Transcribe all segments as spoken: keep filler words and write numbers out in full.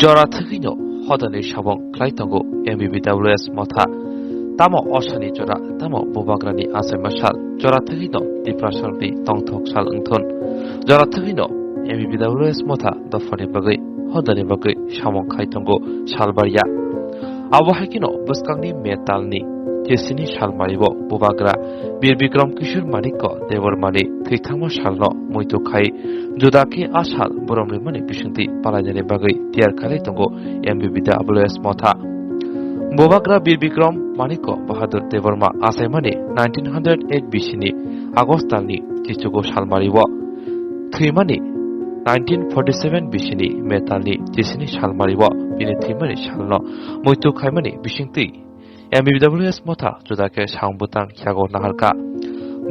Jora thwgwino hodani samung khlai tongo M B B W S motha. Tamo osani jora, tamo bubagrani achaima sal. Jora thwgwino Tiprasarokni tongthok sal wngthun. Jora thwgwino M B B W S motha dophani bagwi hodani bagwi samung khai tongo salbariya. Abo hai kheno bwskangni May talni chisini salmario bubagra Bir Bikram Kishore Manikya Debbarmani thwithangma salno muitu khai juda khe a sal borom rimani bisingtwi palainani bagwi tiyar khailai tongo M B B W S motha. Bubagra Bir Bikram Manikya Bahadur Debbarma achaimani nineteen hundred eight bisini August talni chichugo salmario. Thwimani nineteen forty-seven bisini May talni chisini salmario bini thwimani salno muitu khaimani bisingtwi M B B W S motha juda khe samung bwtang yago naharkha.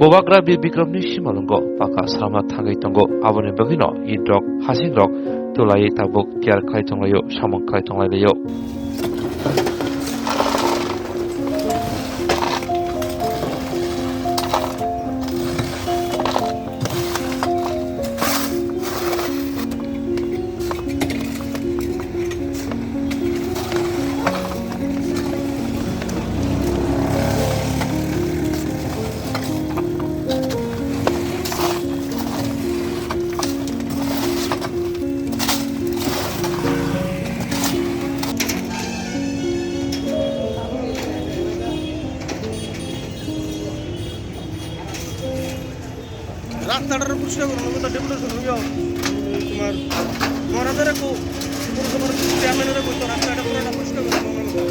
Bubagra Bir Bikramni simalwngo paka sramna thangwi tongo, aboni bagwino itrok hasingrok tulaiwi tabuk tiyar khlai tonglaio, samung khlai tonglaio. রাস্তাটা পরিষ্কার করো, নতুন ডেপুটেশন হইও। তোমার মহারাজারে কো, পুরসভার চেয়ারম্যানরে কো, তো রাস্তাটা পুরোটা পরিষ্কার করো, মনে হয়।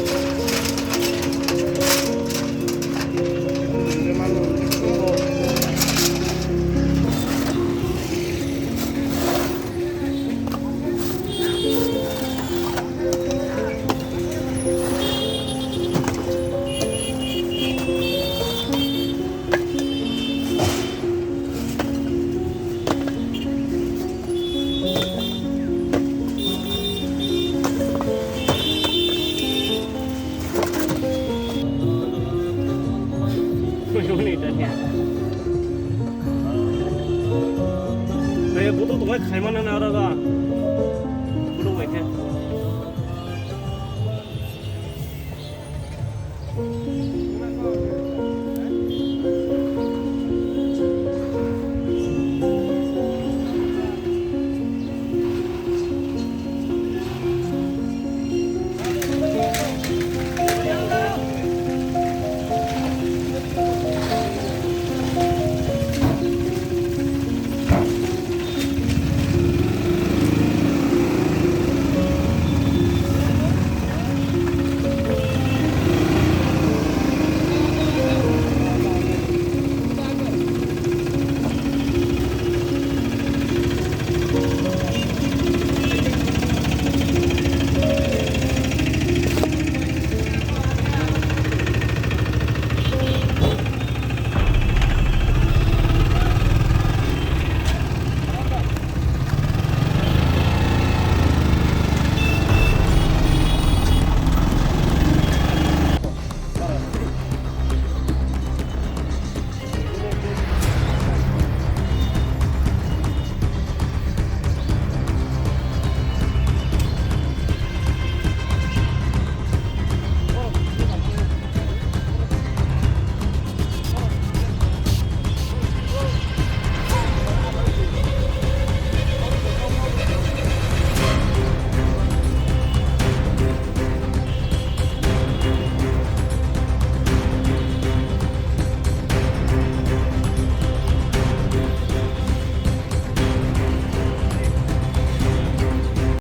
Kaya butuh tuh kayak mana nih orang, Kak?